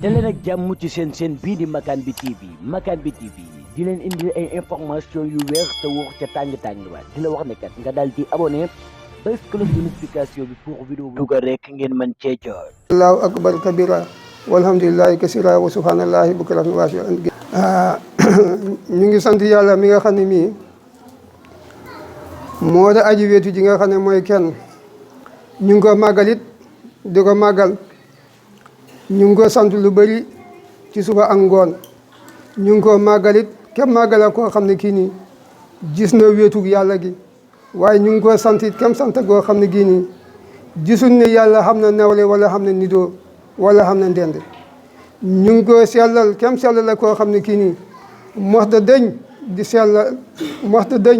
daleen ak jàmm ci seen bii di Makane bi TV Makane bi TV di leen indi ay information yu wér te wóor ca tàng-tàng ba di la wax ne kat nga daal di abonné bés cloche de notification bi pour vidéo bu dugal rek ngeen mën cee jot. allahu akbar kabira walhamdulillahi kasira wa subhanallahi bukratan wa asila ñu ngi sant yàlla mi nga xam ne mii moo da aji weetu ji nga xam ne mooy kenn ñu ngi ko màggalit di ko màggal ñu ngi ko sant lu bëri ci suba ak ngoon ñu ngi ko màggalit kem màggala koo xam ne kii nii gis na wéetug yàlla gi waaye ñu ngi ko sant it kem sant goo xam ne gii nii gisul ne yàlla xam na nawle wala xam na nidoo wala xam na ndend ñu ngi ko sellal kem sellal la koo xam ne kii nii mos da dëñ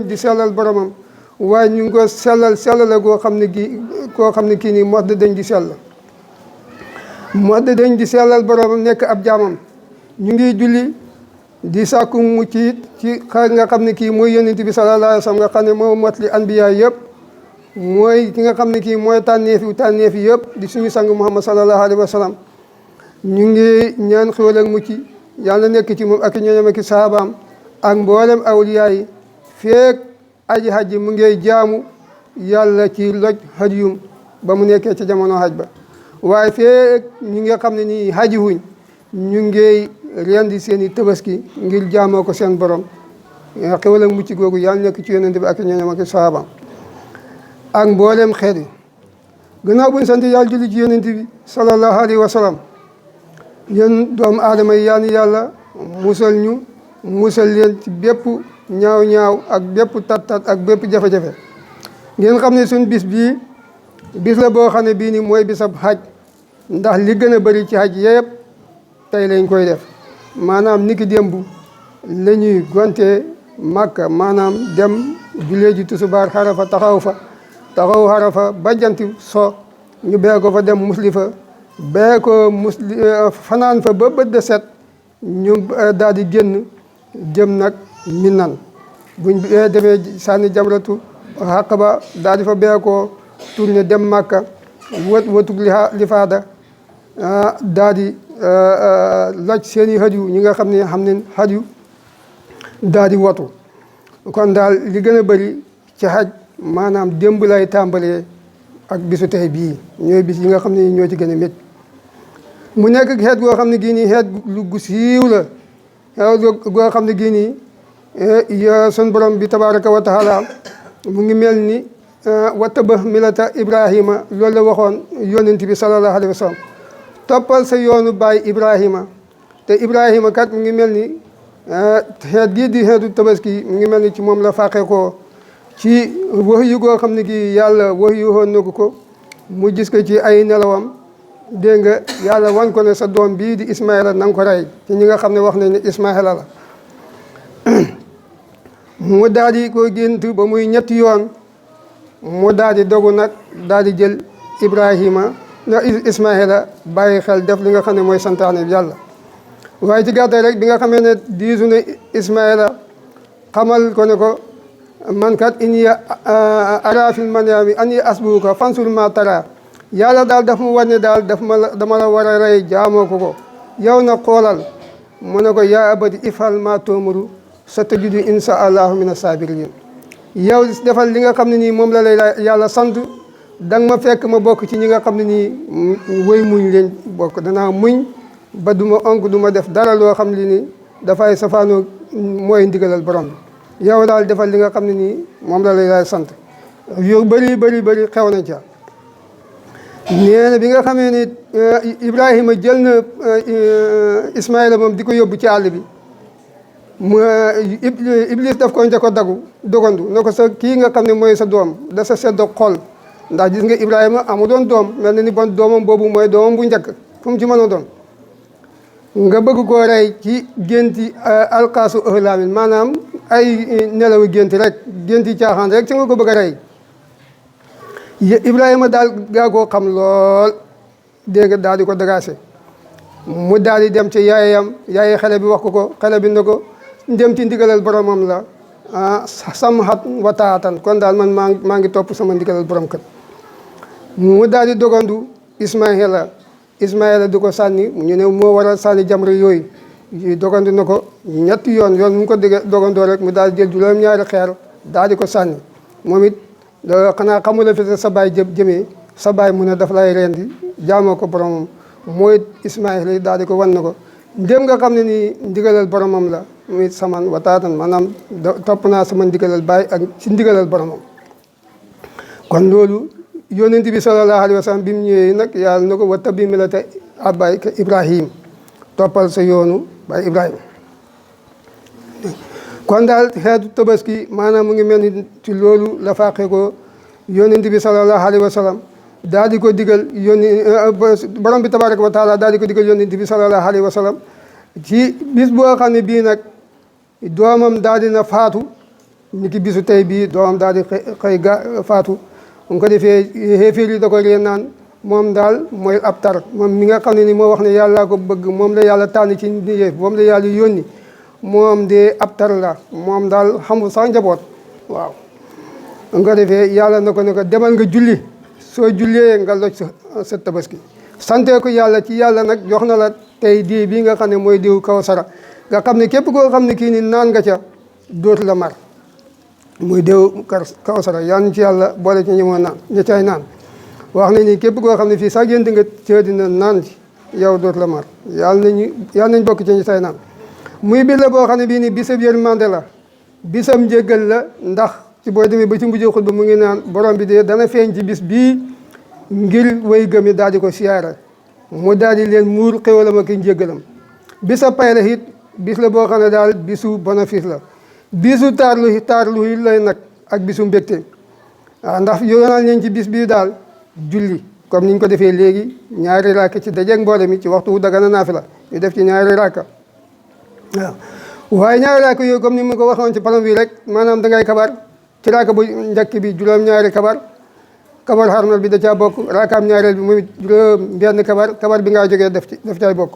di sellal boromam waaye ñu ngi ko sellal la goo xam ne kii nii mos da dëñ di sell mos da dëñ di sellal boromam nekk ab jaamam ñu ngi julli di sàkku mucc it ci xar nga xam ne kii mooy yonent bi sallallahu alayhi wa sallam nga xam ne moo mot li anbiya yëpp mooy ki nga xam ne kii mooy tànneef yëpp di suñu sang Muhammad sallallahu alayhi wa sallam ñu ngi ñaan xéwal ak mucc yàlla nekk ci moom ak ñooñam ak saabaam ak mboolem awliya yi feek aji hajji mu ngi jaamu yàlla ci loj hadiyum ba mu nekkee ci jamono haj ba waaye feek ñi nga xam ne nii haji wuñ ñu ngi rendi seen i tabaski ngir jaamoo ko seen borom xéwal ak mucc googu yàlla nekk ci yonent bi ak ñooñam ak saabaam ak mboolem xeet yi gannaaw buñ sant yàlla julli ci yonent bi sallallahu alayhi wa sallam yéen doomu aadama yi yàlla musal ñu musal leen ci bépp ñaaw-ñaaw ak bépp tat-tat ak bépp jafe-jafe ngeen xam ne suñ bis bii bis la boo xam ne bii ni mooy bisab xaj ndax li gën a bëri ci xaj yëpp tey lañ koy def maanaam niki démb la ñuy gonte Makka maanaam dem julee ji tusubaar xarafa taxaw xarafa ba jant so ñu bee ko fa dem muslifa bee ko fanaan fa ba bët de set ñu daal di génn jëm nag Minan buñ demee sànni jamratu Aqaba daal di fa bee ko tourné dem Makka wëtug lifaada daal di loj seen i hadiyu ñi nga xam ne hadiyu daal di watu kon daal li gën a bëri ci xaj maanaam démb lay tàmbalee ak bisu tey bii ñooy bis yi nga xam ne ñoo ci gën a métti mu nekk xeet goo xam ne gii nii xeet lu gu siiw la xeet goo xam ne gii nii sun borom bi tabaraka wa taala mu ngi mel ni wattaba milata Ibrahima loolu la waxoon yonent bi sallallahu alayhi wa sallam toppal sa yoonu baay Ibrahima te Ibrahima kat mu ngi mel ni xeet gii di xeetu tabaski mu ngi mel ni ci moom la fàqee ko ci wax yu goo xam ne kii yàlla wax yu woon na ko mu gis ko ci ay nelawam dégg nga yàlla wan ko ne sa doom bii di Ismaïla na nga ko rey ci ñi nga xam ne wax nañ ne Ismaïla la mu daal di ko gént ba muy ñetti yoon mu daal di dogu nag daal di jël Ibrahima na Ismaïla bàyyi xel def li nga xam ne mooy santaane bi yàlla waaye ci gàttal rek bi nga xamee ne diisu ne Ismaïla xamal ko ne ko man kat inni ara fil manami anni asbuka fansur ma tara yàlla daal daf mu wane daal dama la war a rey jaamoo ko yow na xoolal mu ne ko yaa abati ifal ma toomuru sa tajidu insha allahu min as-sabirin yow defal li nga xam ne nii moom la lay yàlla sant danga ma fekk ma bokk ci ñi nga xam ne nii woy muñ leen bokk danaa muñ ba du ma onk du ma def dara loo xam ne nii dafay safaanoo mooy ndigalal borom bi yow daal defal li nga xam ne nii moom la lay sant yu bëri xew na ca nee na bi nga xamee ne Ibrahima jël na Ismaïla moom di ko yóbbu ci àll bi mu Iblis daf ko njëkk a dogandu na ko sa kii nga xam ne mooy sa doom da sa sedd xol ndax gis nga Ibrahima amu doon doom mel na ni bon doomam boobu mooy doomam bu njëkk fu mu ci mën a doon nga bëgg koo rey ci génti alkaasu ëhlaamin maanaam ay nelaw gént rek génti caaxaan rek ci nga ko bëgg a rey Ibrahima daal gaa koo xam lool dégg nga daal di ko dagaase mu daal di dem ci yaaye xale bi wax ko xale bi ne ko dem ci ndigalal boromam la samhat wa taatan kon daal man maa ngi topp sama ndigalal borom kat mu daal di dogandu Ismaïla Ismaïla di ko sànni ñu ne moo waral sànni jamra yooyu dogandu na ko ñetti yoon mu ko dogandoo rek mu daal jël juróom-ñaari xeer daal di ko sànni moom it xanaa xamula fi sa baay jëmee sa baay mu ne daf lay rendi jaamoo ko boromam mooy Ismaïla yi daal di ko wan na ko ndéem nga xam ne nii ndigalal boromam la muy saman wataatan maanaam topp naa sama ndigalal baay ak ci ndigalal boromam. kon loolu yonent bi sallallahu alayhi wa sallam bi mu ñëwee nag yàlla na ko wattabi millata abayka Ibrahim toppal sa yoonu baay Ibrahima. kon daal xeetu tabaski maanaam mu ngi mel ni ci loolu la fàqee ko yonent bi sallallahu alayhi wa sallam daal di ko digal borom bi tabaraka wa taala daal di ko digal yonent bi sallallahu alayhi wa sallam ci bis boo xam ne bii nag doomam daal di na faatu ni ki bisu tey bii doomam daal di xëy faatu mu ko defee xéeféer yi da ko reen naan moom daal mooy ab tar moom mi nga xam ne ni moo wax ne yàllaa ko bëgg moom la yàlla tànn ci nit moom la yàlla yónni moom de ab tar la moom daal xamul sax njaboot waaw mu ko defee yàlla na ko ne ko demal nga julli soo jullee nga loj sa tabaski sante ko yàlla ci yàlla nag jox na la tey diw bii nga xam ne mooy diw Kawsara nga xam ne képp koo xam ne kii ni naan nga ca dootu la mar muy diw Kawsara yal na ci yàlla boole ci ñëwoon naan ña cay naan wax nañ ni képp koo xam ne fii sax yéen di nga cee dina naan ci yow dootu la mar yàlla nañ bokk ci ñu say naan muy bis la boo xam ne bii ni bisab yërmande la bisam njéggal la ndax ci boo demee ba ci mujj xutba mu ngi naan borom bi de dana feeñ ci bis bii ngir way gëm yi daal di ko siyaara mu daal di leen muur xéwalam ak njéggalam bisa pay la it bis la boo xam ne daal bisu bénéfice la bisu taarlu it lay nag ak bisu mbégte waaw ndax yoonal nañ ci bis bii daal julli comme niñ ko defee léegi ñaari raaka ci dajeeg mboole mi ci waxtu wu dagana naafi la ñu def ci ñaari raaka waaw waaye ñaari raaka yooyu comme ni ma ko waxoon ci panam bi rek maanaam dangay kabar ci raaka bu njëkk bi juróom-ñaari kabar xarmal bi da caa bokk raakaam ñaareel bi moom juróom benn kabar bi ngaa jógee daf caay bokk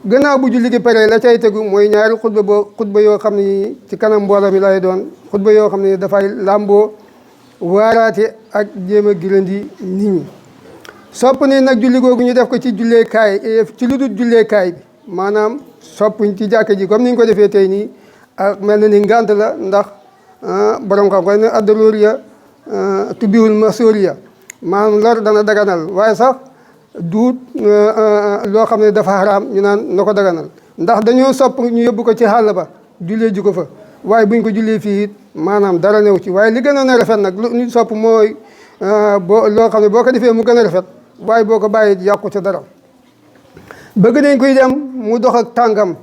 gannaaw bu julli gi pare la cay tegu mooy ñaari xutba yoo xam ne ci kanam mbooloo mi lay doon xutba yoo xam ne dafay làmboo waaraate ak jéem a girandi nit ñi sopp ni nag julli googu ñu def ko ci julleekaay ci lu dul julleekaay bi maanaam soppuñ ci jàkka ji comme ni ñu ko defee tey nii ak mel na ni ngant la ndax borom xam koy ne addaloria tubbiwul masoria maanaam lor dana daganal waaye sax duut loo xam ne dafa xaraam ñu naan na ko daganal ndax dañoo sopp ñu yóbbu ko ci xàll ba jullee ji ko fa waaye buñ ko jullee fii it maanaam dara new ci waaye li gën a rafet nag lu ñu sopp mooy loo xam ne boo ko defee mu gën a rafet waaye boo ko bàyyi yàqu ca dara bëgg nañ koy dem mu dox ak tànkam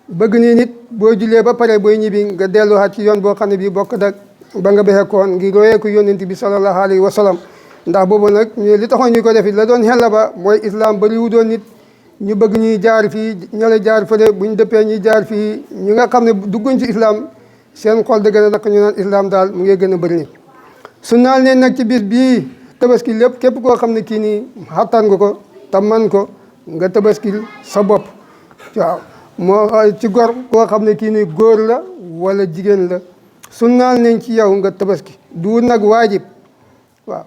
bëgg ni nit boo jullee ba pare booy ñibbi nga delluwaat ci yoon boo xam ne bii bokk dak ba nga bexekoon ngir royee ko yonent bi sallallahu alayhi wa sallam ndax boobu nag li taxoon ñu ko def la doon xella ba mooy islam bariwu doon nit ñu bëgg ñuy jaar fii ñala jaar fële bu ñu dëppee ñuy jaar fii ñu nga xam ne dugguñ ci islam seen xol dëgg la nag ñu naan islam daal mu ngi gën a bëri nit su naal ne nag ci bis bii tabaski lépp képp koo xam ne kii nii xattan nga ko te man ko nga tabaskil sa bopp waaw moo ci gor koo xam ne kii nii góor la wala jigéen la su naal nañ ci yow nga tabaski du nag waajib waaw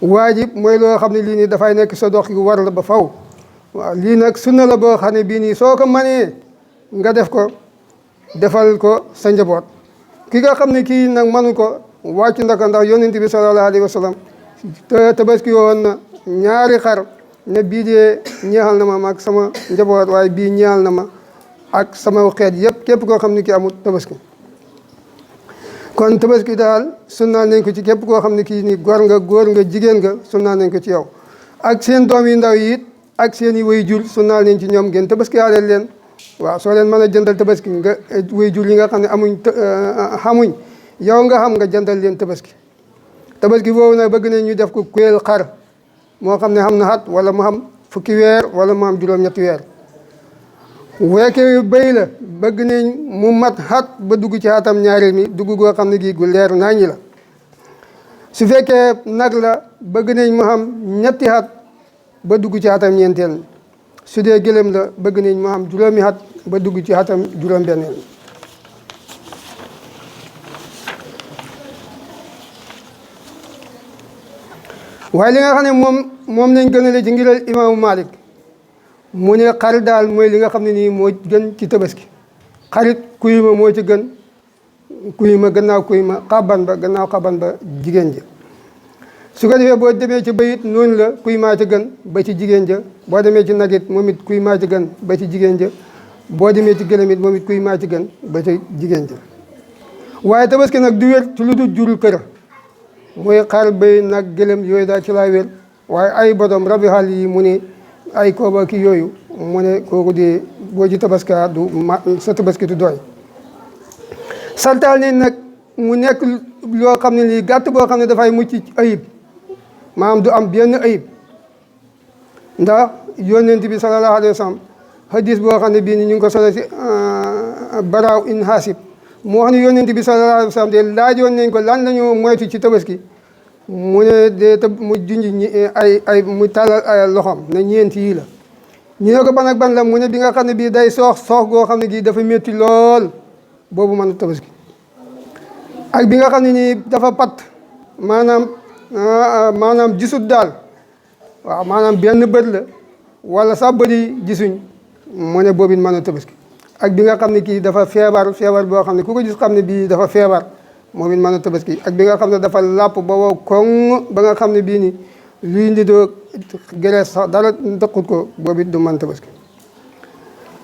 waajib mooy loo xam ne lii nii dafay nekk sa dox gi war la ba faw waaw lii nag sunna la boo xam ne bii nii soo ko manee nga def ko defal ko sa njaboot ki nga xam ne kii nag manu ko wàcc ndaka ndax yonent bi sallallahu alayhi wa sallam tabaski woon na ñaari xar ne bii dee ñeexal na ma ak sama njaboot waaye bii ñeexal na ma ak sama xeet yëpp képp koo xam ne kii amul tabaski kon tabaski daal sunnaan nañ ko ci képp koo xam ne kii ni góor nga jigéen nga sunnaan nañ ko ci yow ak seen doom yi ndaw yi it ak seen i way jur sunnaan nañ ci ñoom ngeen tabaski aleel leen waaw soo leen mën a jëndal tabaski nga way jur yi nga xam ne xamuñ yow nga xam nga jëndal leen tabaski boobu nag bëgg nañ ñu def ko kuréel xar moo xam ne xam na xat wala mu xam fukki weer wala mu am juróom-ñetti weer weeke béy la bëgg nañ mu mat xat ba dugg ci xatam ñaareel mi dugg goo xam ne gii gu leer naññi la su fekkee nag la bëgg nañ mu xam ñetti xat ba dugg ci xatam ñeenteel su dee gëlëm la bëgg nañ mu xam juróomi xat ba dugg ci xatam juróom-benneel waaye li nga xam ne moom lañ gënale ci ngiral imaamu Malik mu ne xar daal mooy li nga xam ne nii moo gën ci tabaski xarit kuy ma moo ci gën kuy ma gannaaw kuy ma xaban ba gannaaw xaban ba jigéen ja su ko defee boo demee ci bayit noonu la kuy maa ci gën ba ci jigéen ja boo demee ci nagit moom it kuy maa ci gën ba ci jigéen ja boo demee ci gëlëm it moom it kuy maa ci gën ba ci jigéen ja waaye tabaski nag du wér ci lu dul jurul kër mooy xar bay nag gëlëm yooyu daal ci laa wér waaye ay bodom rabi xaal yi mu ne ay kooba ki yooyu mu ne kooku de boo ci tabaska du ma sa tabaski du doy saltaal ne nag mu nekk loo xam ne lii gàtt boo xam ne dafay mucc ayib maanaam du am benn ayib ndax yonent bi sallallahu alayhi wa sallam hadis boo xam ne bii ni ñu ngi ko solo si baraaw in hasib mu wax ne yonent bi sallallahu alayhi wa sallam de laajoon nañ ko lan la ñu moytu ci tabaski mu ne de mu junj ay mu tàllal ay loxoom ne ñeent yii la ñu ne ko ban ak ban la mu ne bi nga xam ne bii day soox goo xam ne gii dafa métti lool boobu mën a tabaski ak bi nga xam ne nii dafa pat maanaam gisut daal waaw maanaam benn bët la wala sax bëri gisuñ mu ne boobu mën a tabaski ak bi nga xam ne kii dafa feebar boo xam ne ku ko gis xam ne bii dafa feebar moom it mën a tabaski ak bi nga xam ne dafa làpp ba wow koŋ ba nga xam ne bii ni luy ndi doo gerees sax dara dëqut ko boobu it du mën tabaski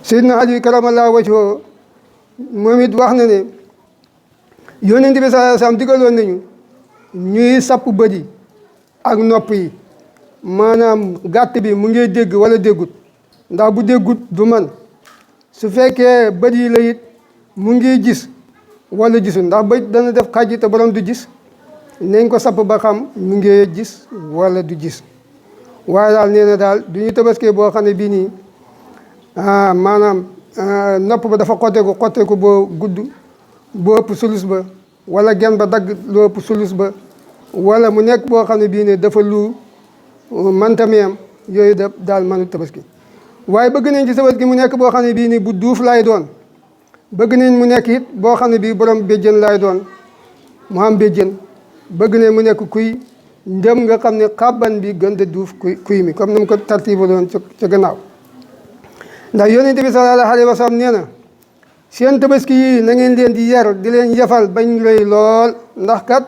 Seydina Ali karamallahu wajhahu moom it wax na ne yonent bi sallallahu alayhi wasallam digaloon nañu ñuy sapp bët yi ak nopp yi maanaam gàtt bi mu ngi dégg wala déggut ndax bu déggut du man su fekkee bët yi la it mu ngi gis wala gisul ndax bët dana def xaj te borom du gis nañ ko sapp ba xam mu ngi gis wala du gis waaye daal nee na daal du ñu tabaskee boo xam ne bii nii maanaam nopp ba dafa xotteeku boo gudd boo ëpp sulus ba wala gen ba dagg loo ëpp sulus ba wala mu nekk boo xam ne bii ne dafa lu mantamiyam yooyu da daal mënu tabaski waaye bëgg nañ ci tabaski mu nekk boo xam ne bii ni bu duuf laay doon bëgg nañ mu nekk it boo xam ne bii borom béjjën laay doon mu am béjjën bëgg nañ mu nekk kuy ndëm nga xam ne xàbban bi gën a duuf kuy mi comme ni mu ko tartibaloon ca gannaaw ndax yonent bi sallallahu alayhi wa sallam nee na seen tabaski yi na ngeen leen di yar di leen yafal bañ rëy lool ndax kat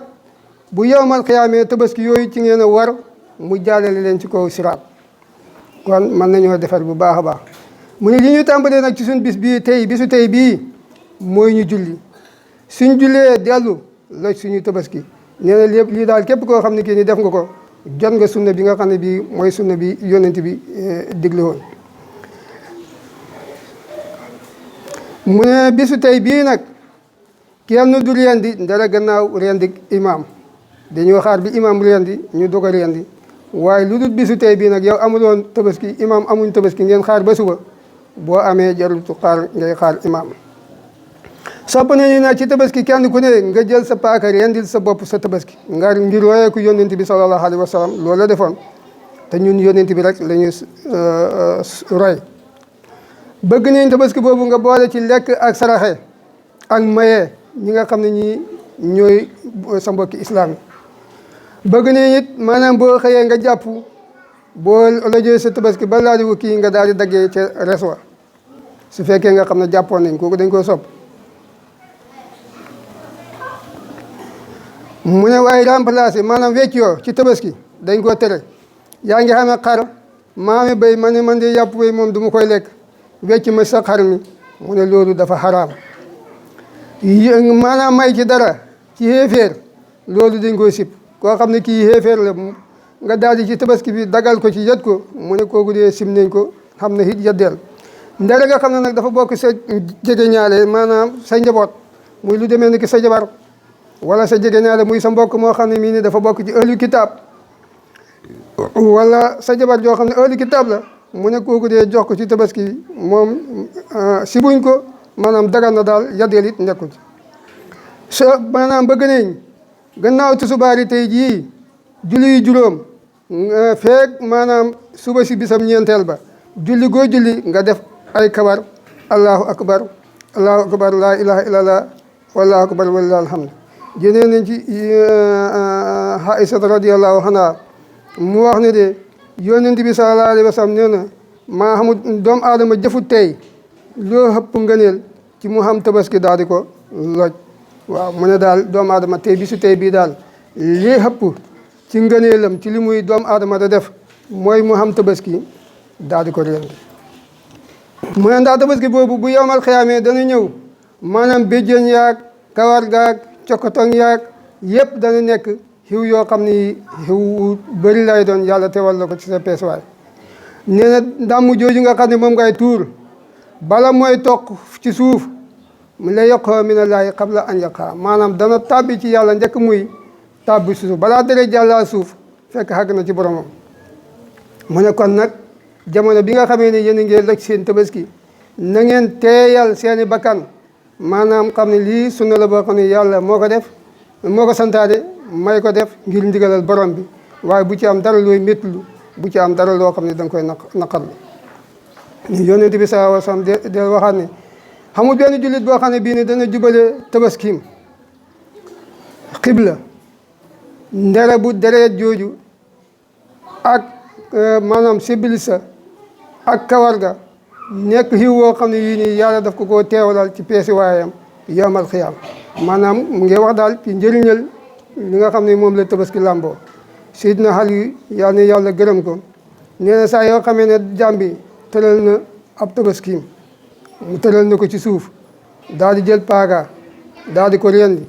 bu yowmal xiyaamee tabaski yooyu ci ngeen a war mu jaalale leen ci kaw siraat kon mën nañoo defar bu baax a baax mu ne li ñu tàmbalee nag ci suñ bis bii tey bisu tey bii mooy ñu julli suñ jullee dellu la suñu tabaski nee na lépp lii daal képp koo xam ne kii ni def nga ko jot nga sunna bi nga xam ne bii mooy sunna bi yonent bi digle woon mu ne bisu tey bii nag kenn du rendi dara gannaaw rendi imaam dañoo xaar bi imaam rendi ñu doog a rendi waaye lu dul bisu tey bii nag yow amuloon tabaski imaam amuñ tabaski ngeen xaar ba suba boo amee jarutu xaar ngay xaar imaam sopp nañu nag ci tabaski kenn ku ne nga jël sa paaka rendil sa bopp sa tabaski ngir royee ko yonent bi sallallahu alayhi wa sallam loolu la defoon te ñun yonent bi rek la ñu roy bëgg nañ tabaski boobu nga boole ci lekk ak saraxe ak maye ñi nga xam ne ñi ñooy sa mbokki islam yi bëgg nañ it maanaam boo xëyee nga jàpp boo lajee sa tabaski ba laa di kii nga daal di daggee ca reswa su fekkee nga xam ne jàppoon nañ kooku dañ koo sopp mu ne waaye remplacé maanaam weccoo ci tabaski dañ koo tere yaa ngi xamee xar maami béy ma ne man de yàpp béy moom du ma koy lekk wecc ma sa xar mi mu ne loolu dafa xaraam maanaam may ci dara ci xéeféer loolu dañ koo sib koo xam ne kii xéeféer la nga daal di ci tabaski bi dagal ko ci yët ko mu ne kooku dee sim nañ ko xam ne it yëddeel ndara nga xam ne nag dafa bokk sa jege ñaale maanaam sa njaboot muy lu demee ni ki sa jabar wala sa jege ñaale muy sa mbokk moo xam ne mii ni dafa bokk ci ahlu kitaab wala sa jabar joo xam ne ahlu kitaab la mu ne kooku dee jox ko ci tabaski bi moom sibuñ ko maanaam dagal na daal yëddeel it nekkul so maanaam bëgg nañ gannaaw tusubaari tey jii julli juróom feek maanaam suba si bisam ñeenteel ba julli goo julli nga def ay kabar allahu akbar laa ilaha illallah wallahu akbar walillahi alhamd jënee nañ ci Aïsata radiyallahu anha mu wax ne de yonent bi sallallahu alayhi wa sallam nee na maa xamul doomu aadama jëfu tey loo xëpp ngëneel ci mu xam tabaski daal di ko loj waaw mu ne daal doomu aadama tey bisu tey bii daal lii xëpp ci ngëneelam ci li muy doomu aadama da def mooy mu xam tabaski daal di ko rendi mu ne ndax tabaski boobu bu yowmal xiyaamee dana ñëw maanaam béjjën yaag kawar gaag cokkatong yaag yëpp dana nekk xiw yoo xam ni xiw bëri lay doon yàlla teewal la ko ci sa peesuwaay nee na ndàmm jooju nga xam ne moom ngay tuur bala mooy toq ci suuf mu la yoqoo minallaahi qabla an yaqaa maanaam dana tàbbi ci yàlla njëkk muy tàbbi ci suuf balaa dere jàllaa suuf fekk xàgg na ci boromam mu ne kon nag jamono bi nga xamee ne yéen a ngi loj seen tabaski na ngeen teeyal seeni bakkan maanaam xam ne lii sunna la boo xam ne yàlla moo ko def moo ko santaane may ko def ngir ndigalal borom bi waaye bu ci am dara looy méttlu bu ci am dara loo xam ne da nga koy naqarlu yonent bi sallallahu alayhi wa sallam del waxaat ne xamul benn jullit boo xam ne bii ne dana jubale tabaskiim xibla ndere bu dereet jooju ak maanaam sibilisa ak kawar ga nekk xiw woo xam ne yii nii yàlla daf ko koo teewalal ci peesi waayam yawmal xiyaam maanaam mu ngi wax daal ci njëriñal li nga xam ne moom la tabaski làmboo Seydina Ali yal na yàlla gërëm ko nee na saa yoo xamee ne jàmbi tëral na ab tabaskiim mu tëral na ko ci suuf daal di jël paaga daal di ko rendi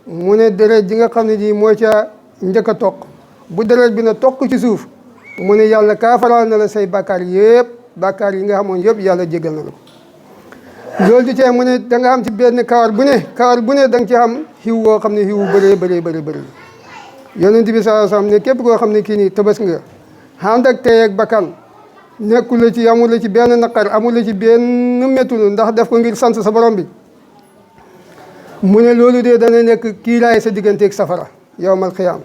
mu ne deret ji nga xam ne ji moo ca njëkk a toq bu deret bi na toq ci suuf mu ne yàlla kaafaral na la say bàkkaar yëpp bàkkaar yi nga xamoon yëpp yàlla jégal na la ko loolu di tee mu ne da nga xam ci benn kawar bu ne da nga ci xam xiw woo xam ne xiw bëree bëri yonent bi sallallahu alayhi wasallam ne képp koo xam ne kii nii tabaski nga ànd ak tey ak bakkan nekkul la ci amul la ci benn naqar amul la ci benn méttul ndax def ko ngir sant sa borom bi mu ne loolu de dana nekk kiiraay sa digganteeg safara yawmal xiyaam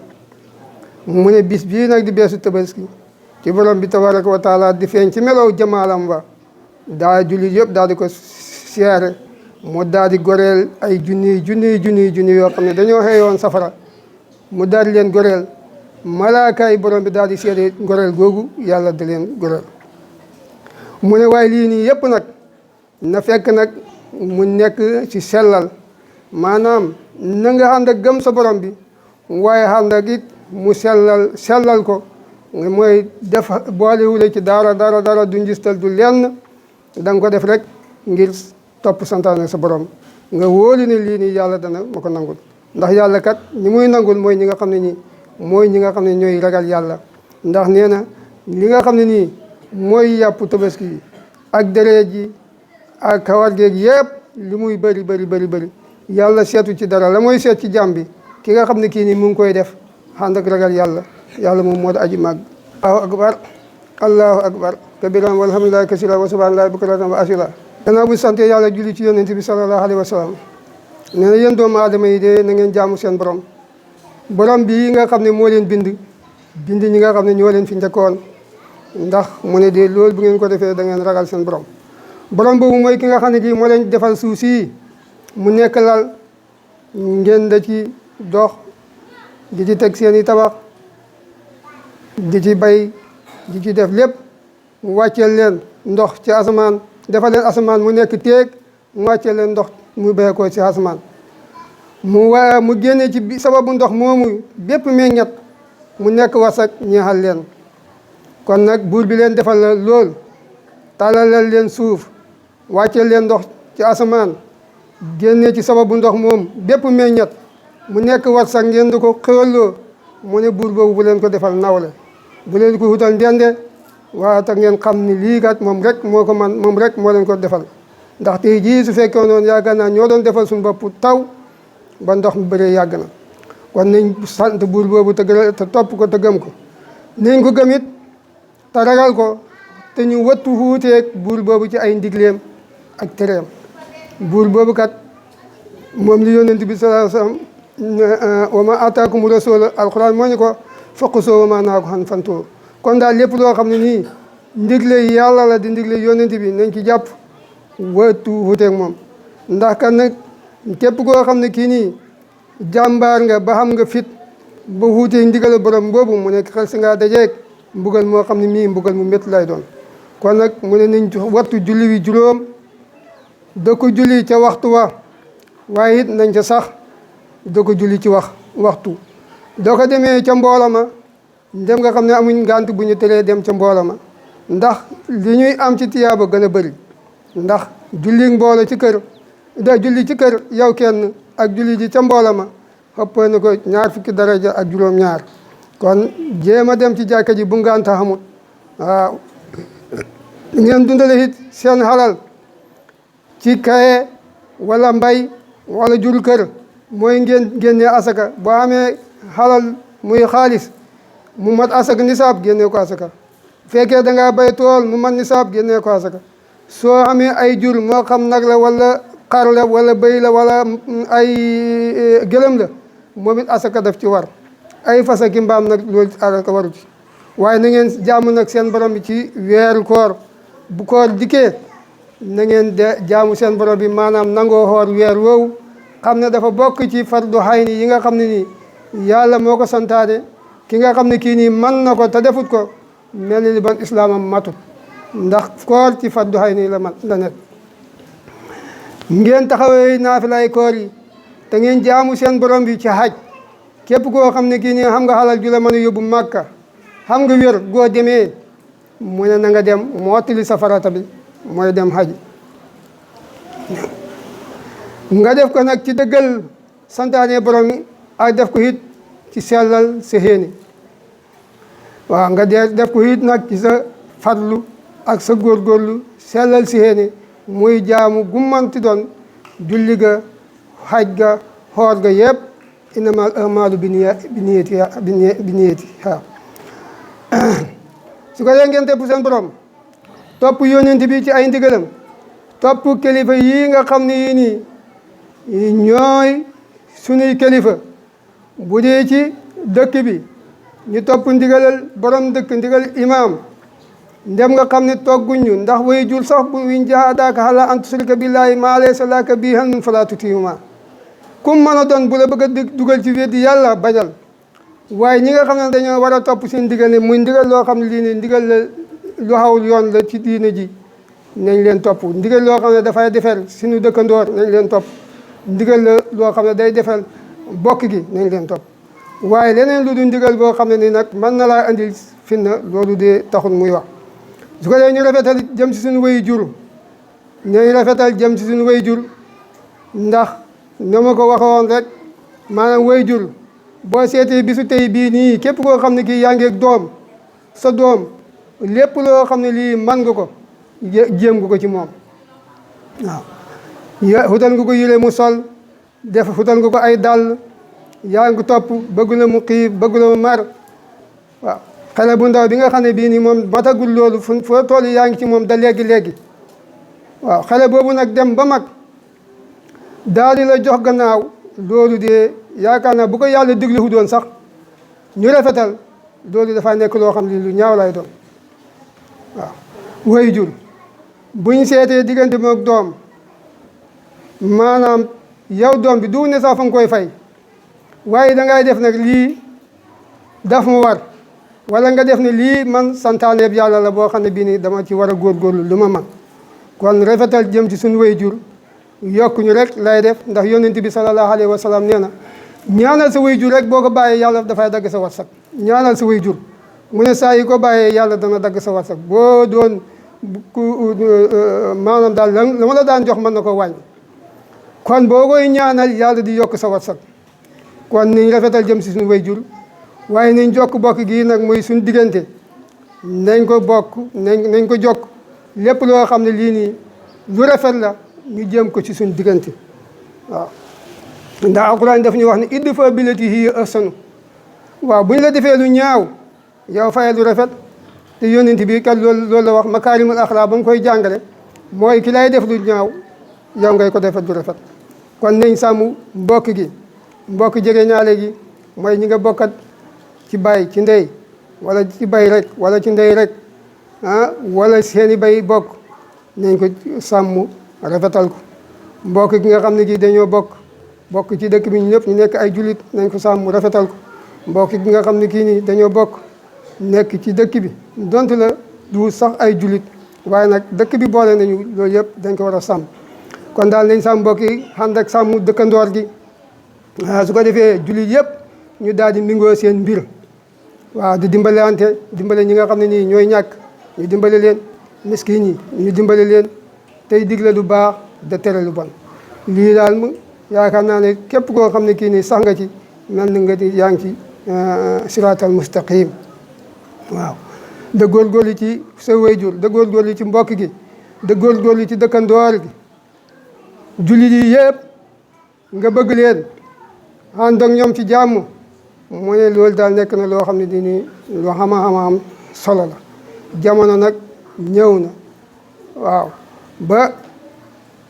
mu ne bis bii nag di beesu tabaski ci borom bi tabaraka wa taala di feeñ ci melow jamaalam wa daa jullit yëpp daal di ko siyaare mu daal di goreel ay junni yoo xam ne dañoo xeeyoon safara mu daal di leen goreel malaakaay borom bi daal di seede goreel googu yàlla da leen goreel mu ne waaye lii nii yëpp nag na fekk nag mu nekk ci sellal maanaam na nga ànd ak gëm sa borom bi waaye ànd ak it mu sellal ko mooy def boolewule ci dara du njistal du lenn da nga ko def rek ngir topp santaane sa borom nga wóolu ne lii nii yàlla dana ma ko nangul ndax yàlla kat ñi muy nangul mooy ñi nga xam ne nii mooy ñi nga xam ne ñooy ragal yàlla ndax nee na li nga xam ne nii mooy yàpp tabaski yi ak deret ji ak kawar geeg yëpp li muy bëri yàlla seetu ci dara la mooy seet ci jàmm bi ki nga xam ne kii nii mu ngi koy def ànd ak ragal yàlla moom moo di aji màgg allahu akbar kabiran walhamdulillahi kasira wa subhanallahi bukratan wa asila gannaaw bu sante yàlla julli ci yonent bi sallallahu alayhi wa sallam nee na yéen doomu aadama yi de na ngeen jaamu seen borom bii nga xam ne moo leen bind ñi nga xam ne ñoo leen fi njëkkoon ndax mu ne de loolu bu ngeen ko defee da ngeen ragal seen borom boobu mooy ki nga xam ne kii moo leen defal suuf si mu nekk lal ngeen da ci dox di ci teg seen i tabax di ci bay di ci def lépp mu wàcceel leen ndox ci asamaan defal leen asamaan mu nekk téeg mu wàcceel leen ndox mu béy ko ci asamaan mu génnee ci sababu ndox moomu bépp meññat mu nekk wasak ñeexal leen kon nag buur bi leen defal la lool tàllalal leen suuf wàcceel leen ndox ci asamaan génnee ci sababu ndox moom bépp meññat mu nekk wasak ngeen di ko xéwalloo mu ne buur boobu bu leen ko defal nawle bu leen ko wutal ndende waaye tax ngeen xam ni lii kat moom rek moo ko man moom rek moo leen ko defal ndax tey jii su fekkee noonu yaakaar naa ñoo doon defal suñu bopp taw ba ndox mu bëree yàgg na kon nañ sant buur boobu te topp ko te gëm ko nañ ko gëm it te ragal ko te ñu wattu wuuteeg buur boobu ci ay ndigleem ak tereem buur boobu kat moom li yonent bi sallallahu alayhi wasallam wa ma ataakum rasul alquran moo ñu ko faqusoo wa ma naaku xan fantoo kon daal lépp loo xam ne nii ndigle yàlla la di ndigle yonent bi nañ ci jàpp wattu wuuteeg moom ndax kan nag képp koo xam ne kii nii jàmbaar nga ba xam nga fit ba wuuteeg ndigal borom boobu mu nekk xel si ngaa dajeeg mbugal moo xam ne mii mbugal mu métti lay doon kon nag mu ne nañ wattu julli wi juróom da ko julli ca waxtu wa waaye it nañ ca sax da ko julli ci waxtu doo ko demee ca mbooloo ma dem nga xam ne amuñ ngànt bu ñu teree dem ca mbooloo ma ndax li ñuy am ci tiyaaba gën a bëri ndax julli mbooloo ci kër julli ci kër yow kenn ak julli ji ca mbooloo ma xëpp na ko 2 fukki daraja ak juróom-ñaar kon jéem a dem ci jàkka ji bu ngànt xamut waaw ngeen dundale it seen xalal ci kaye wala mbay wala jur kër mooy ngeen génnee asaka boo amee xalal muy xaalis mu mat asaka nisaab génnee ko asaka fekkee da ngaa bay tool mu mat nisaab génnee ko asaka soo amee ay jur moo xam nag la wala xar la wala bëy la wala ay gëlëm la moom it asaka daf ci war ay fas ak mbaam nag loolu asaka waru ci waaye na ngeen jaamu nag seen borom bi ci weeru koor bu koor dikkee na ngeen de jaamu seen borom bi maanaam nangoo xoor weer woowu xam ne dafa bokk ci fardu xayni yi nga xam ne nii yàlla moo ko santaane ki nga xam ne kii nii man na ko te defut ko mel ni ban islaamam matut ndax koor ci fardu xayni la nekk ngeen taxawee naafilaay koor yi te ngeen jaamu seen borom bi ci xaj képp koo xam ne kii nii xam nga xalal ju la mën a yóbbu màkka xam nga wér goo demee mu ne na nga dem mottali sa farata bi mooy dem xaji nga def ko nag ci dëggal santaane borom yi ak def ko it ci sellal sa xéene waaw nga def ko it nag ci sa farlu ak sa góorgóorlu sellal si xéene muy jaamu gummanti doon julli ga xaj ga xoor ga yëpp innamal a'maalu binniyati waaw su ko dee ngeen topp seen borom topp yónent bi ci ay ndigalam topp kilifa yii nga xam ne yii nii ñooy sunuy kilifa bu dee ci dëkk bi ñu topp ndigalal borom dëkk ndigal imaam ndem nga xam ne togguñu ndax way jur sax bu wiñ jaadaaka ala an tusrika billahi maa laysa laka bihi ilmun falaa tutiihumaa kum mën a doon bu la bëgg a dugal ci weddi yàlla bañal waaye ñi nga xam ne dañoo war a topp seen ndigal ne muy ndigal loo xam ne lii ne ndigal la lu xawul yoon la ci diine ji nañ leen topp ndigal loo xam ne dafay defar suñu dëkkandoor nañ leen topp ndigal la loo xam ne day defar bokk gi nañ leen topp waaye leneen lu dul ndigal boo xam ne ni nag mën na laa andil finna loolu de taxul muy wax su ko dee ñu rafetal jëm ci suñu way jur nañ rafetal jëm ci suñu way jur ndax na ma ko waxoon rek maanaam way jur boo seetee bisu tey bii nii képp koo xam ne kii yaa ngi ak doom sa doom lépp loo xam ne lii man nga ko jéem nga ko ci moom waaw xutal nga ko yére mu sol def xutal nga ko ay dàll yaa ngi topp bëgg na mu xiif bëgg na mu mar waaw xale bu ndaw bi nga xam ne bii nii moom matagul loolu foo toll yaa ngi ci moom da léegi waaw xale boobu nag dem ba mag daal di la jox gannaaw loolu de yaakaar naa bu ko yàlla diglu doon sax ñu rafetal loolu dafay nekk loo xam ne lu ñaaw lay doon waaw way jur buñ seetee diggante moog doom maanaam yow doom bi du ne sax fa nga koy fay waaye dangay def nag lii daf mu war wala nga def ne lii man santaaneeb yàlla la boo xam ne bii nii dama ci war a góorgóorlu lu ma man kon rafetal jëm ci suñu way jur yokk ñu rek lay def ndax yonent bi sallallahu alayhi wa sallam nee na ñaanal sa way jur rek boo ko bàyyee yàlla dafay dagg sa warsak ñaanal sa way jur mu ne saa yi ko bàyyee yàlla dana dagg sa warsak boo doon maanaam daal la ma la daan jox mën na ko wàññi kon boo koy ñaanal yàlla di yokk sa warsak kon niñ rafetal jëm si suñu way jur waaye nañ jokk bokk gii nag muy suñu diggante nañ ko bokk nañ ko jokk lépp loo xam ne lii nii lu rafet la ñu jéem ko ci suñu diggante waaw ndax alquran daf ñu wax ne idfa billati hiya ahsanu waaw bu ñu la defee lu ñaaw yow fayal lu rafet te yonent bi kat loolu la wax makaarimul axlaaq ba mu koy jàngale mooy ki lay def lu ñaaw yow ngay ko defet lu rafet kon nañ sàmm mbokk gi mbokk jege ñaale gi mooy ñi nga bokkat ci baay ci ndey wala ci bay rek wala ci ndey rek wala seeni bay bokk nañ ko sàmm rafetal ko mbokk gi nga xam ne gi dañoo bokk ci dëkk bi ñu ñëpp ñu nekk ay jullit nañ ko sàmm rafetal ko mbokk gi nga xam ne kii nii dañoo bokk nekk ci dëkk bi donte la du sax ay jullit waaye nag dëkk bi boole nañu loolu yëpp dañ ko war a sàmm kon daal nañ sàmm mbokk yi ànd ak sàmm dëkkandoor gi su ko defee jullit yëpp ñu daal di mingoo seen mbir waaw di dimbalante dimbale ñi nga xam ne nii ñooy ñàkk ñu dimbale leen miskin yi ñu dimbale leen tey digle lu baax da tere lu bon lii daal mu yaakaar naa ne képp koo xam ne kii nii sax nga ci mel ni nga di yaa ngi ci siraatal mustaqim waaw da góorgóorlu ci sa wayjur da góorgóorlu ci mbokk gi da góorgóorlu ci dëkkandoor gi jullit yi yëpp nga bëgg leen ànd ak ñoom ci jàmm mu ne loolu daal nekk na loo xam ne nii lu xam solo la jamono nag ñëw na waaw ba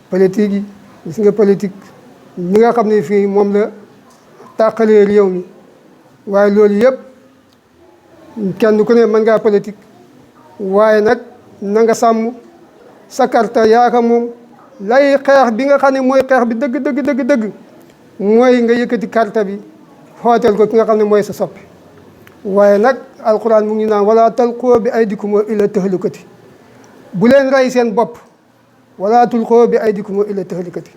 politique yi gis nga politique ñi nga xam ne fii moom la tàqalee réew mi waaye loolu yëpp kenn ku ne mën ngaa politique waaye nag na nga sàmm sa karta yaaka moom lay xeex bi nga xam ne mooy xeex bi dëgg mooy nga yëkkati karta bi xooteel ko ki nga xam ne mooy sa soppi waaye nag alquran mu ngi naan wala talqoo bi aydikum ila tahlukati bu leen rey seen bopp wala tulqoo bi aydikum ila tahlukati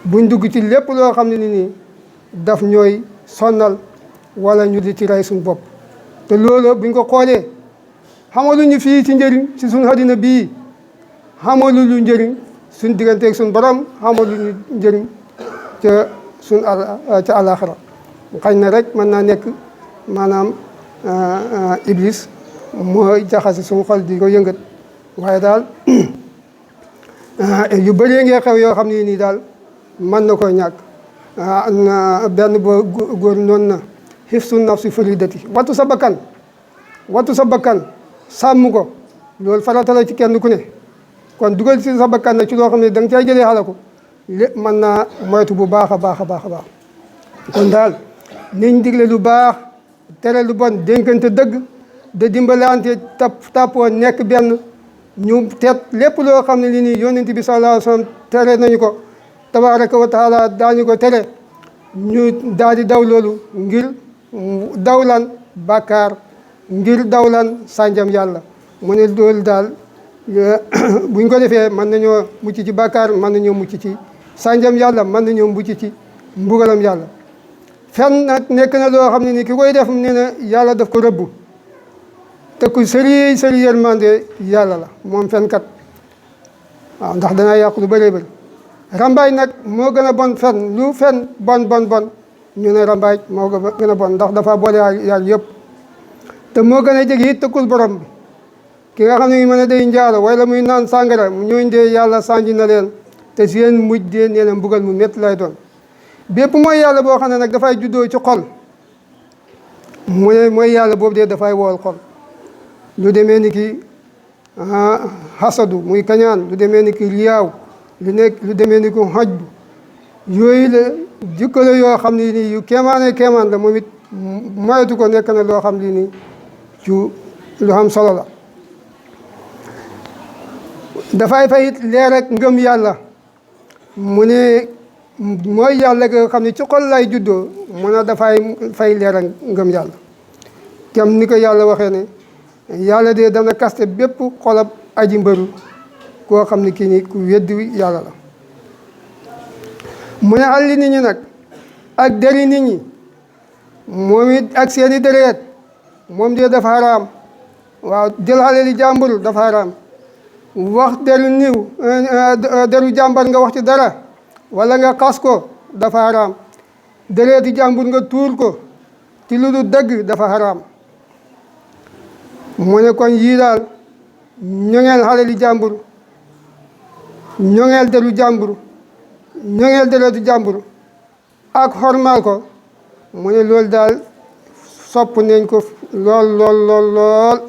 buñ dugg ci lépp loo xam ne nii daf ñooy sonnal wala ñu di ci rey suñ bopp te loolu buñ ko xoolee xamaluñu fii ci njëriñ ci suñ àddina bii xamaluñu njëriñ suñ digganteeg suñ borom xamaluñu njëriñ ca suñ ca àlaxira xañ na rek mën naa nekk maanaam iblis mooy jaxase suñu xol di ko yëngat waaye daal yu bëree ngee xew yoo xam ne nii daal mën na koo ñàkk benn boo góor noonu na xifsu nafsi faridati wattu sa bakkan sàmm ko loolu farata la ci kenn ku ne kon dugal ci sa bakkan nag ci loo xam ne da nga cay jëlee xala ko lépp mën naa moytu bu baax a baax kon daal niñ digle lu baax tere lu bon dénkante dëgg da dimbalante tàppoo nekk benn ñu teet lépp loo xam ne li nii yonent bi sallallahu alayhi wa sallam tere nañu ko tabaraka wa taala daañu ko tere ñu daal di daw loolu ngir dawlan bàkkaar ngir dawlan sànjam yàlla mu ne loolu daal buñ ko defee mën nañoo mucc ci bàkkaar mën nañoo mucc ci sànjam yàlla mën nañoo mucc ci mbugalam yàlla fen nag nekk na loo xam ne ni ki koy def ne na yàlla daf ko rëbb te ku sëri yërmande yàlla la moom fenkat waaw ndax danaa yàqu lu bëree bëri rambaaj nag moo gën a bon fen lu fen bon ñu ne rambaaj moo gën a bon ndax dafa boole yàlla yëpp te moo gën a jege it tëkkul borom bi ki nga xam ne mën a day njaalo wala muy naan sàngara ñooñ dee yàlla sànji na leen te seen mujj dee nee na mbugal mu métti lay doon bépp mooy yàlla boo xam ne nag dafay juddoo ci xol mooy yàlla boobu dee dafay wool xol lu demee ni ki hasadu muy kañaan lu demee ni ki riyaaw lu demee ni ki xajbu yooyu la jikko la yoo xam ne nii yu kéemaan la moom it moytu ko nekk na loo xam ne nii ci lu am solo la dafay fayit leer ak ngëm yàlla mu ne mooy yàlla nga xam ne ci xol lay juddoo mu ne dafay fay leer ak ngëm yàlla kem ni ko yàlla waxee ne yàlla de dana kaste bépp xolab aji mbëru koo xam ne kii ni ku weddi yàlla la mu ne alli nit ñi nag ak deri nit ñi moom it ak seeni deret moom de dafa xaraam waaw jël alali jàmbur dafa xaraam wax deru jàmbar nga wax ci dara wala nga xas ko dafa xaraam dereeti jàmbur nga tuur ko ci lu dul dëgg dafa xaraam mu ne kon yii daal ñoŋeel alali jàmbur ñoŋeel deru jàmbur ñoŋeel deretu jàmbur ak xormaal ko mu ne loolu daal sopp nañ ko lool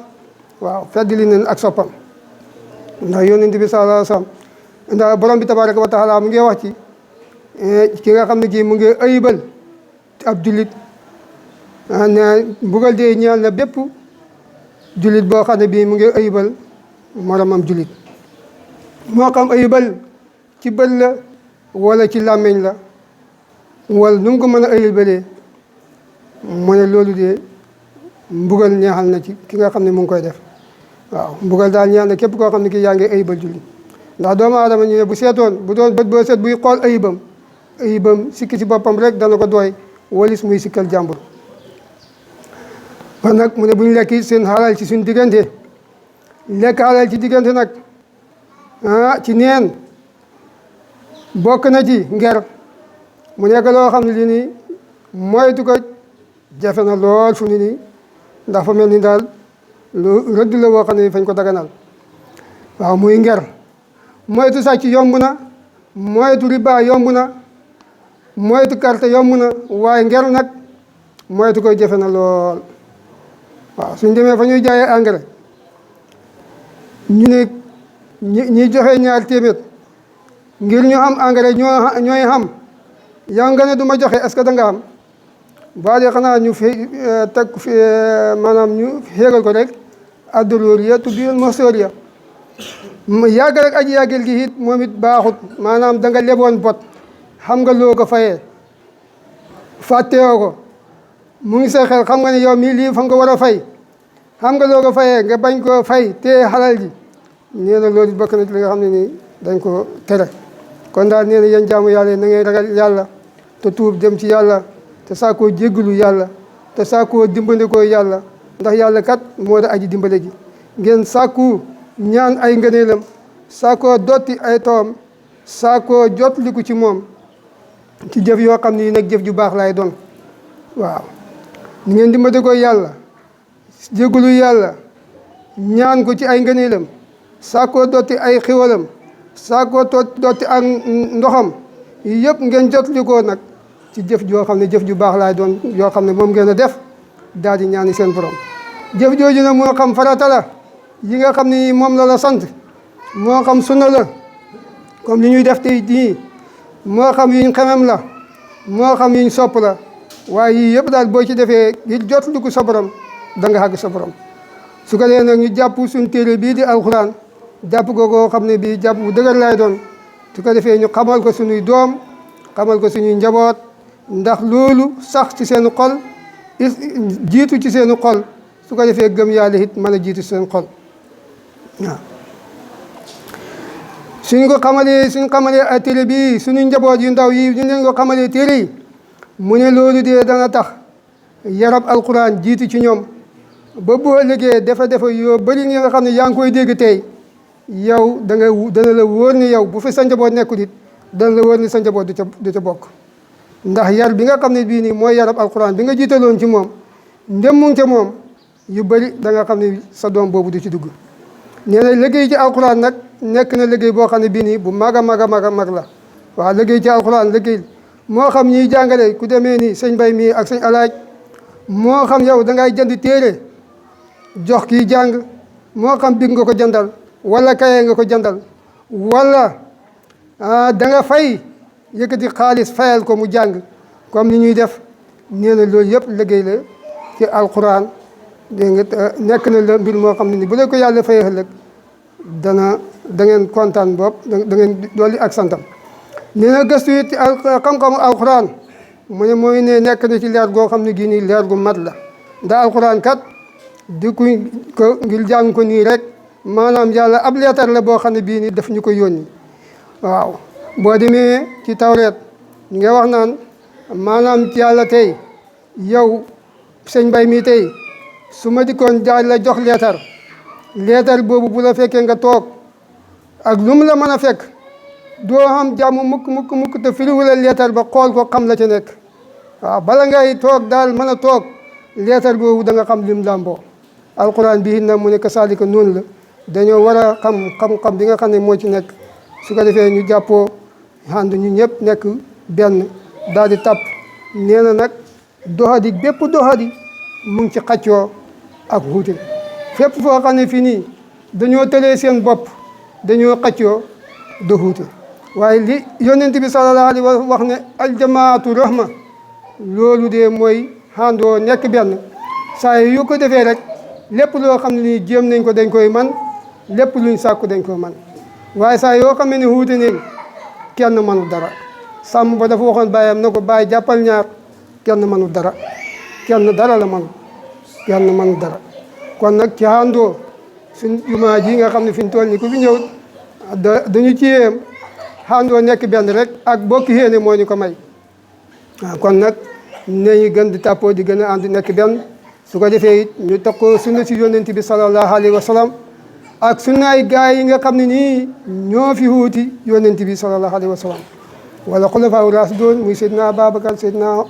waaw feddali nañ ak soppam ndax yonent bi sallallahu alayhi wa sallam ndax borom bi tabaraka wa taala mu ngi wax ci ki nga xam ne kii mu ngi ayibal ab jullit ne mbugal dee ñeel na bépp jullit boo xam ne bii mu ngi ayibal moromam jullit moo xam ayibal ci bët la wala ci làmmiñ la wala nu mu ko mën a ayibalee mu ne loolu de mbugal neexal na ci ki nga xam ne mu ngi koy def waaw mbugal daal ñaan na képp koo xam ne kii yaa ngi ayibal julli ndax doomu aadama ñu ne bu seetoon bu doon bët boo seet buy xool ayibam sikki si boppam rek dana ko doy walis muy sikkal jàmbur kon nag mu ne bu ñu lekk seen xalal ci suñ diggante lekk xalal ci diggante nag ci neen bokk na ci nger mu nekk loo xam ne lii nii moytu ko jafe na lool fu ni nii ndax fa mel ni daal lu rëdd la woo xam ne fañ ko daganal waaw muy nger moytu sàcc yomb na moytu riba yomb na moytu carte yomb na waaye nger nag moytu koy jafe na lool waaw suñ demee fa ñuy jaayee engrais ñu ne ñi joxe ñaar téeméer ngir ñu am engrais ñooy xam yow nga ne du ma joxe est-ce que da nga am baa de xanaa ñu fi teg fi maanaam ñu xéegal ko rek addaloria tuddiyal mosoria yàgg rek aji yàggal gi it moom it baaxut maanaam da nga leboon bot xam nga loo ko fayee fàttewoo ko mu ngi sa xel xam nga ne yow mii lii fa nga war a fay xam nga loo ko fayee nga bañ koo fay te xalal ji nee na loolu bokk na ci li nga xam ne nii dañ ko tere kon daal nee na yéen jaamu yàlla na ngay ragal yàlla te tuub dem ci yàlla te saa koo jéggalu yàlla te saa koo dimbandikoo yàlla ndax yàlla kat moo da aji dimbale ji ngeen sàkku ñaan ay ngëneelam saa koo dotti ay toom saa koo jotliku ci moom ci jëf yoo xam ne nag jëf ju baax laay doon waaw ni ngeen dimbandikoo yàlla jéggalu yàlla ñaan ko ci ay ngëneelam saa koo dotti ay xiwalam saa koo dotti ak ndoxam yëpp ngeen jotlikoo nag ci jëf joo xam ne jëf ju baax laay doon yoo xam ne moom ngeen a def daal di ñaani seen borom jëf jooju nag moo xam farata la yi nga xam ne moom la sant moo xam sunna la comme li ñuy def tey jii moo xam yuñ xemem la moo xam yuñ sopp la waaye yii yëpp daal boo ci defee ngir jotliku sa borom da nga xàgg sa borom su ko dee nag ñu jàpp suñ téere bii di alxuraan jàpp ko koo xam ne bii jàpp bu dëgër laay doon su ko defee ñu xamal ko suñuy doom xamal ko suñuy njaboot ndax loolu sax ci seen xol jiitu ci seen xol su ko defee gëm yàlla it mën a jiitu seen xol waaw suñ xamalee ay téere bii suñu njaboot yu ndaw yi ñu leen ko xamalee téere yi mu ne loolu dee dana tax yarab alquran jiitu ci ñoom ba boo ëllëgee dafa yoo bëri nga xam ne yaa ngi koy dégg tey yow dana la wóor ni yow bu fi sa njaboot nekkul it dana la wóor ni sa njaboot du ca bokk ndax yar bi nga xam ne bii nii mooy yarab alquran bi nga jiitaloon ci moom ndem mu ngi ca moom yu bëri da nga xam ne sa doom boobu du ci dugg nee na liggéey ci alquran nag nekk na liggéey boo xam ne bii nii bu mag a mag a mag a mag la waaw liggéey ci alquran liggéey moo xam ñiy jàngale ku demee ni sëñ Mbay mii ak sëñ Alaaj moo xam yow da ngay jënd téere jox kii jàng moo xam big nga ko jëndal wala kaye nga ko jëndal wala da nga fay yëkkati xaalis fayal ko mu jàng comme ni ñuy def nee na loolu yëpp liggéey la ci alquran dégg nga nekk na la mbir moo xam ne ni bu la ko yàlla fayee ëllëg da ngeen kontaan bopp da ngeen dolli ak santam nee na gëstu it xam-xamu alquran mu ne mooy ne nekk na ci leer goo xam ne gii nii leer gu mat la ndax alquran kat di ko ngir jàng ko nii rek maanaam yàlla ab leetar la boo xam ne bii nii daf ñu ko yónni waaw boo demee ci tawreet ñu nga wax naan maanaam yàlla tey yow sëñ Mbay mi tey su ma dikkoon jaay la jox leetar boobu bu la fekkee nga toog ak lu mu la mën a fekk doo xam jàmm mukk te firiwula leetar ba xool ko xam la ca nekk waaw bala ngay toog daal mën a toog leetar boobu da nga xam lim làmboo alquran bi na mu ne kasaalika noonu la dañoo war a xam bi nga xam ne moo ci nekk su ko defee ñu jàppoo ànd ñu ñëpp nekk benn daal di tàpp nee na nag doxadi bépp doxadi mu ngi ci xaccoo ak wuute fépp foo xam ne fii nii dañoo tëlee seen bopp dañoo xaccoo do wuute waaye li yonent bi sallallahu alayhi wa wax ne aljamaatu rahma loolu de mooy àndoo nekk benn saa yu ko defee rek lépp loo xam ne nii jéem nañ ko dañ koy man lépp luñ sàkku dañ koy man waaye saa yoo xam ne wuute nañ kenn mënu dara sàmm ba dafa waxoon bàyyam na ko bàyyi jàppal ñaar kenn mënu dara kenn dara la man kenn mënu dara kon nag ci àndoo suñ jumaa ji nga xam ne fi ñu toll ni ku fi ñëw dañu ci yéem xaandoo nekk benn rek ak bokki yéene moo ñu ko may waaw kon nag nañu gën di tàppoo di gën a ànd nekk benn su ko defee it ñu takkoo sunna si yonent bi sallallahu alayhi wa sallam ak sunnaay gaay yi nga xam ne nii ñoo fi wuuti yonent bi sallallahu alayhi wa sallam wala xulafaa raasiduun muy Seydina Ababacar Seydina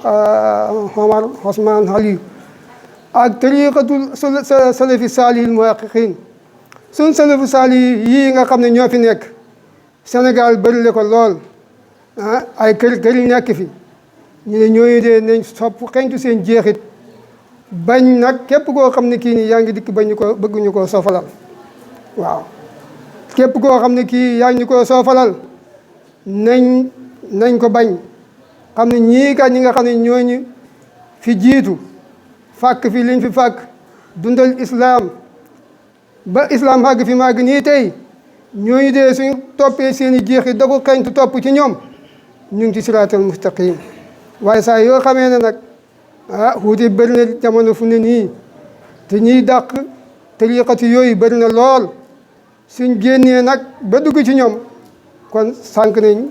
Omar Osman Ali ak tariqatul salafi saalihil muhaqiqin suñ salafu saalih yii nga xam ne ñoo fi nekk Sénégal bëri le ko lool ay kër yi nekk fi ñu ne ñooñu dee nañ sopp xeñtu seen jeexit bañ nag képp koo xam ne kii nii yaa ngi dikk bañ ñu ko bëgg ñu koo soofalal waaw képp koo xam ne kii yaa ngi ñu koo soofalal nañ ko bañ xam ne ñii kat ñi nga xam ne ñooñu fi jiitu fàkk fi liñ fi fàkk dundal islam ba islam xàgg fi màgg nii tey ñooñu dee suñ toppee seen i jeexit da ko xeñtu topp ci ñoom ñu ngi ci siraatal mustaqim waaye saa yoo xamee ne nag wuute bëri na jamono fu ne nii te ñiy dàq tariqatu yooyu bëri na lool suñ génnee nag ba dugg ci ñoom kon sànq nañ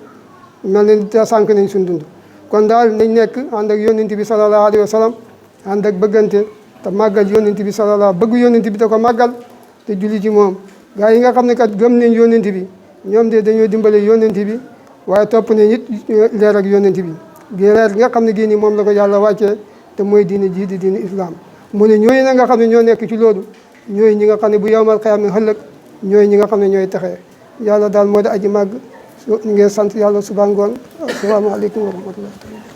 mel ne te sànq nañ suñ dund kon daal nañ nekk ànd ak yonent bi sallallahu alayhi wa sallam ànd ak bëggante te màggal yonent bi sallallahu bëgg yonent bi te ko màggal te julli ci moom gaa yi nga xam ne kat gëm nañ yonent bi ñoom de dañoo dimbale yonent bi waaye topp nañ it leer ak yonent bi leer nga xam ne gii nii moom la ko yàlla wàccee te mooy diine ji di diine islam mu ne ñooñu na nga xam ne ñoo nekk ci loolu ñooy ñi nga xam ne bu yowmal xiyaama ëllëg ñooy ñi nga xam ne ñooy texee yàlla daal moo di aji màgg ñu ngi sant yàlla suba ngoon asalaamaaleykum wa rahmatullah